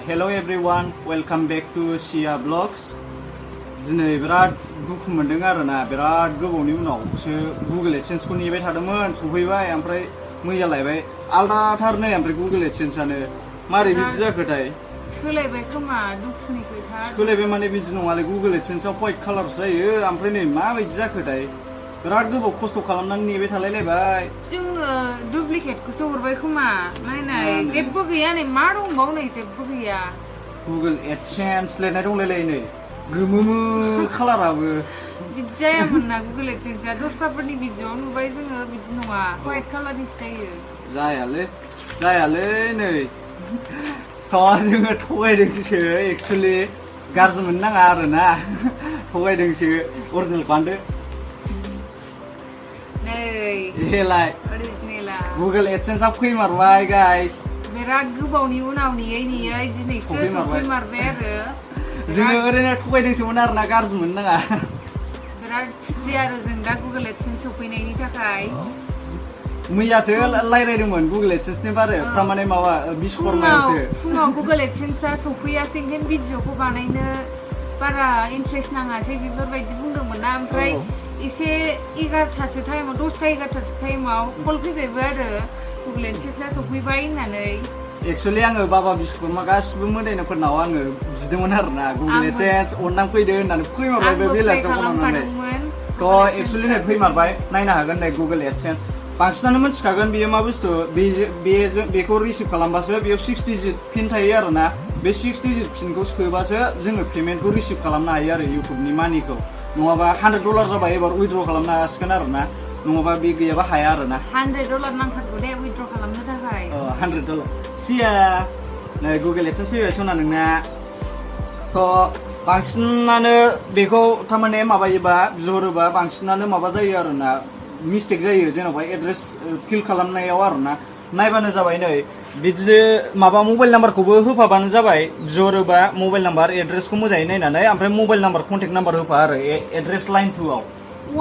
Hello everyone, welcome back to Sia Vlogs. दिनै बिराद दुखु मोनदों आरोना बिराद गोबावनि उनावसो गुगल एडसेन्स खौ नेबाय थादोंमोन सफैबाय ओमफ्राय मैया लायबाय आलदाथार नै ओमफ्राय गुगल एडसेन्स आनो मारै बिदि जाखोथाय सोलायबाय खोमा दुखुनि खोथा सोलायबाय माने बिदि नङालै गुगल एडसेन्स आव व्हाइट कालार जायो ओमफ्राय नै माबायदि जाखोथाय बिराद गोबाव खस्थ' खालामनानै नेबाय थालायलायबाय जोङो डुप्लिकेटखौसो हरबाय खोमा नायनाय जेबो गैया नै मा दंबावो नै जेबो गैया गुगल एडसेन्स लिरनाय दंलायलायो नै गोमोमो कालाराबो बिदि जायामोन ना गुगल एडसेन्सआ दस्राफोरनि भिडिअ'आव नुबाय जोङो बिदि नङा व्हाइट कालारनिसो जायो जायालै नै जोङो थगायदोंसो एक्सुवेलि गाज्रि मोननो नाङा आरोना थगायदोंसो अरिजिनेल बान्दो नै अरिजिनेला गुगल एडसेन्सआ फैमारबाय गाइस बिराद गोबावनि उनाव नेयै दिनैसो सफैमारबाय आरो जोङो ओरैनो थगायदोंसोमोन आरोना गाज्रि मोननो नाङा बिराद खुसि आरो जों दा गुगल एडसेन्स सफैनायनि थाखाय मैयासो रायज्लायदोंमोन गुगल एडसेन्सनि बारे थारमाने माबा बिश्वकर्मायावसो फुङाव गुगल एडसेन्सआ सफैयासै ओंखायनो भिडिअखौ बानायनो बारा इन्ट्रेस्ट नाङासै बेफोरबायदि बुंदोंमोन ना ओमफ्राय एसे 11टासो टाइमाव 10टा 11टासो टाइमाव कल फैबायबो आरो गुगल एडसेन्सआ सफैबाय होननानै एक्चुअली आङो बाबा बिश्वकर्मा गासिबो मोदायनायफोरनाव आङो बिदोंमोन आरोना गुगल एडसेन्स अननानै फैदो होननानै फैमारबाय बे बेलासियाव खालामनानै थ' एक्चुअली नै फैमारबाय नायनो हागोन नै गुगल एडसेन्स बांसिनानो मिथिखागोन बेयो मा बुस्थु बेखौ रिसिभ खालामबासो बेयाव 6 डिजिट पिन थायो आरोना बे 6 डिजिट पिनखौ सोबासो जोङो पेमेन्टखौ रिसिभ खालामनो हायो आरो इउटुबनि मानिखौ नङाबा $100 जाबाय एबार उइथड्र खालामनो हासिगोन आरोना नङाबा बे गैयाबा हाया आरोना $100 नांथारगौ दे उइथड्र खालामनो थाखाय $100 सिया नै गुगल एडसेन्स फैबाय सना नोंना थ' बांसिनानो बेखौ थारमाने माबायोबा बिहरोबा बांसिनानो माबा जायो आरोना मिस्टेक जायो जेन'बा एड्रेस फिल खालामनायाव आरोना नायबानो जाबाय नै बिदिनो माबा मबाइल नाम्बारखौबो होफाबानो जाबाय बिहरोबा मबाइल नाम्बार एड्रेसखौ मोजाङै नायनानै ओमफ्राय मबाइल नाम्बार कन्टेक्ट नाम्बार होफा आरो एड्रेस लाइन 2 आव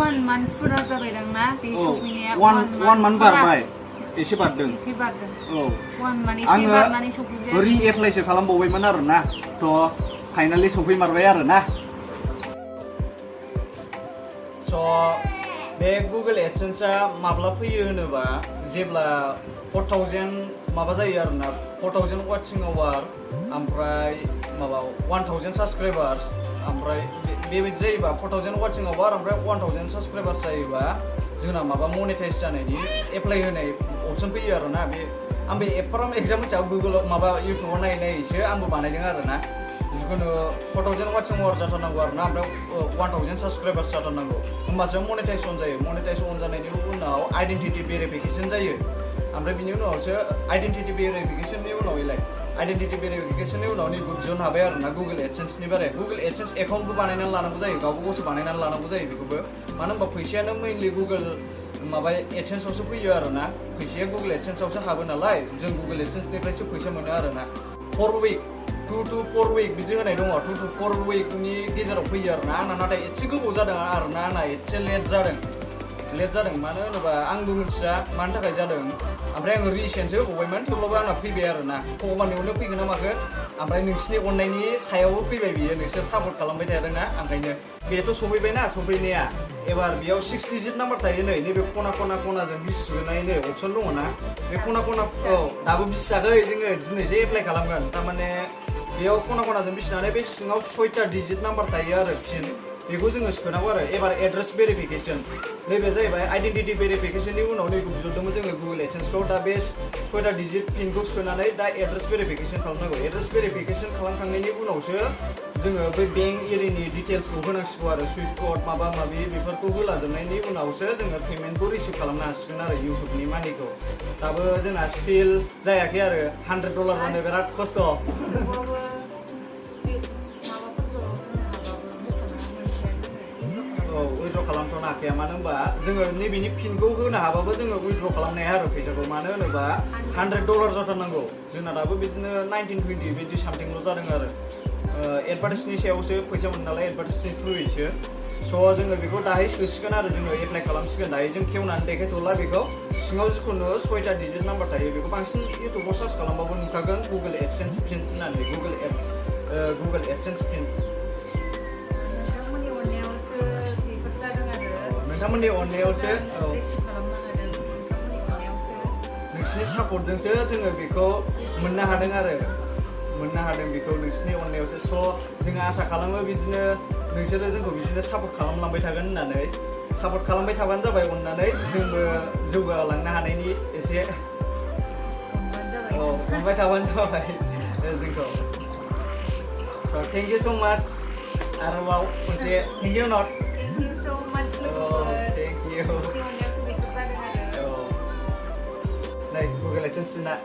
1 मान्थ फुरा जाबायदां ना बे सफैनाया 1 मान्थ बारबाय एसे बारदों औ 1 मान्थ एसे बारनानै सफैबाय रि एप्लाइसो खालामबावबायमोन आरोना थ' फाइनालि सफैमारबाय आरोना स' बे गुगल एडसेन्सआ माब्ला फैयो होनोबा जेब्ला 4000 माबा जायो आरोना 4000 वाचिं आवार ओमफ्राय माबा 1000 साबस्क्राइबार्स ओमफ्राय बेबायदि जायोबा 4000 वाचिं आवार ओमफ्राय 1000 साबस्क्राइबार्स जायोबा जोंना माबा मनेटाइज जानायनि एप्लाइ होनाय अपसन फैयो आरोना बे आं बे एफाराम एग्जाम मिथिया गुगलाव माबा इउटुबाव नायैसो आंबो बानायदों आरोना जिखुनु 4000 वाचिं आवार जाथारनांगौ आरोना ओमफ्राय 1000 साबस्क्राइबार्स जाथारनांगौ होमबासो मनेटाइज अन जायो मनेटाइज अन जानायनि उनाव आइडेन्टिटि भेरिफिकेसन जायो ओमफ्राय बिनि उनावसो आइडेन्टिटि भेरिफिकेसननि उनावलाय आइडेन्टिटि भेरिफिकेसननि उनाव नैबो बिहरनो हाबाय आरोना गुगल एडसेन्सनि बारे गुगल एडसेन्स एकाउन्टबो बानायनानै लानांगौ जायो गावबा गावसो बानायनानै लानांगौ जायो बेखौबो मानो होनबा फैसायानो मेइनलि गुगल माबा एडसेन्सआवसो फैयो आरोना फैसाया गुगल एडसेन्सआवसो हाबो नालाय जों गुगल एडसेन्सनिफ्रायसो फैसा मोनो आरोना 4 week 2 to 4 week बिदि होनाय दङ 2 to 4 weekनि गेजेराव फैयो आरोना आंना नाथाय एसे गोबाव जादों आरोना आंना एसे लेट जादों मानो होनोबा आंबो मिथिया मानि थाखाय जादों ओमफ्राय आङो रिसेन्टसो होबावबायमोन थेवब्लाबो आंना फैबाय आरोना भगबाननि उनाव फैगोन ना मागोन ओमफ्राय नोंसिनि अननायनि सायावबो फैबाय बियो नोंसोर सापर्ट खालामबाय थादोंना ओंखायनो बेथ' सफैबायना सफैनाया एबार बेयाव 6 डिजिट नाम्बार थायो नै नैबे खना खनाजों बिस सोनाय नै अपसन दङ ना बे खना औ दाबो बिसियाखै जोङो दिनैसो एप्लाइ खालामगोन थारमाने बेयाव खनाजों बिसिनानै बे सिङाव 6टा डिजिट नाम्बार थायो आरो पिन बेखौ जोङो सोनांगौ आरो एबार एड्रेस भेरिफिकेसन नैबे जाहैबाय आइडेन्टिटि भेरिफिकेसननि उनाव नैखौ बिहरदोंमोन जोङो गुगल एडसेन्सखौ दा बे 6टा डिजिट पिनखौ सोनानै दा एड्रेस भेरिफिकेसन खालामनांगौ एड्रेस भेरिफिकेसन खालामखांनायनि उनावसो जोङो बै बेंक एरिनि डिटेल्सखौ होनांसिगौ आरो सुइफ्ट कड माबा माबि बेफोरखौ होलाजोबनायनि उनावसो जोङो पेमेन्टखौ रिसिभ खालामनो हासिगोन आरो इउटुबनि मानिखौ दाबो जोंना स्टिल जायाखै आरो $100 जानो बिराद खस्थ' उइथड्र खालामथ'नो हाखाया मानो होनबा जोङो नैबेनि पिनखौ होनो हाबाबो जोङो उइथड्र खालामनो हाया आरो फैसाखौ मानो होनोबा $100 जाथारनांगौ जोंना दाबो बिदिनो 1920 बिदि सामथिंल' जादों आरो एडभार्टाइसनि सायावसो फैसा मोनो नालाय एडभार्टाइसनि थ्रुयैसो स' जोङो बेखौ दाहाय सोसिगोन आरो जोङो एप्लाइ खालामसिगोन दाहाय जों खेवनानै देखायथ'ला बेखौ सिङाव जिखुनु 6टा डिजिट नाम्बार थायो बेखौ बांसिन इउटुबाव सार्च खालामबाबो नुखागोन गुगोल एडसेन्स प्रिन्ट होननानै गुगोल एडसेन्स प्रिन्ट नोंथांमोननि अननायावसो नोंसिनि सापर्टजोंसो जोङो बेखौ मोननो हादों बेखौ नोंसिनि अननायावसो स' जोङो आसा खालामो बिदिनो नोंसोरो जोंखौ बिदिनो सापर्ट खालामलांबाय थागोन होननानै सापर्ट खालामबाय थाबानो जाबाय अननानै जोंबो जौगालांनो हानायनि एसे अनबाय थाबानो जाबाय जोंखौ थेंक इउ स' माच आरोबाव खनसे thank you not thank you नै गुगोल एडसेन्स प्रिन्टआ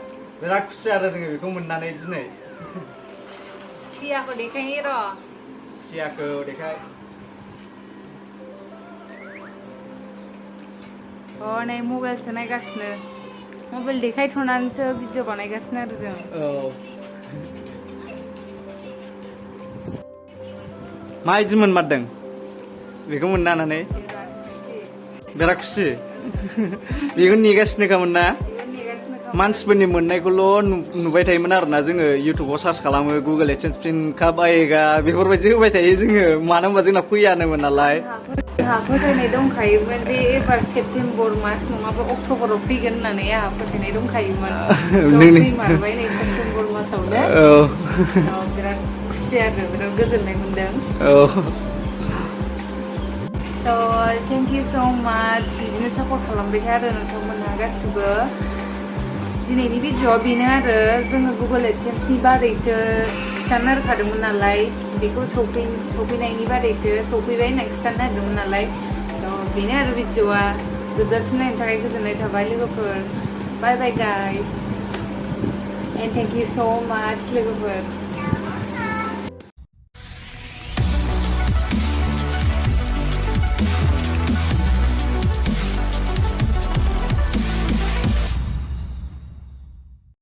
बिराद खुसि आरो जोङो बेखौ मोननानै दिनै सियाखौ देखायनि र' सियाखौ देखाय नै मबाइलसो नायगासिनो मबाइल देखायथ'नानैसो भिडिअ बानायगासिनो आरो जों माबायदि मोनमारदों बेखौ मोननानै बिराद खुसि बेखौ नेगासिनोखामोन ना मानसिफोरनि मोननायखौल' नुबाय थायोमोन आरोना जोङो इउटुबाव सार्च खालामो गुगोल एडसेन्स प्रिन्टखा बायगा बेफोरबायदि होबाय थायो जोङो मानो होनबा जोंना फैयानोमोन नालाय आंहा फोथायनाय दंखायोमोन जे एबार सेप्तेम्बर मास नङाबा अक्ट'बराव फैगोन होननानै आंहा फोथायनाय दंखायोमोन फैमारबाय नै सेप्तेम्बर मासावनो बिराद खुसि आरो बिराद गोजोननाय मोनदों स' थेंक इउ स' माच बिदिनो सापर्ट खालामबाय था आरो नोंथांमोनहा गासिबो दिनैनि भिडिअ'आ बेनो आरो जोङो गुगोल एडसेन्सनि बारैसो खिथानो नागिरखादोंमोन नालाय बेखौ सफैनायनि बारैसो सफैबाय होनना खिथानो नागिरदोंमोन नालाय बेनो आरो भिडिअ'आ जोबजासिम नायनो थाखाय गोजोननाय थाबाय लोगोफोर बाय बाय गाइस एन्ड थेंक इउ स' माच लोगोफोर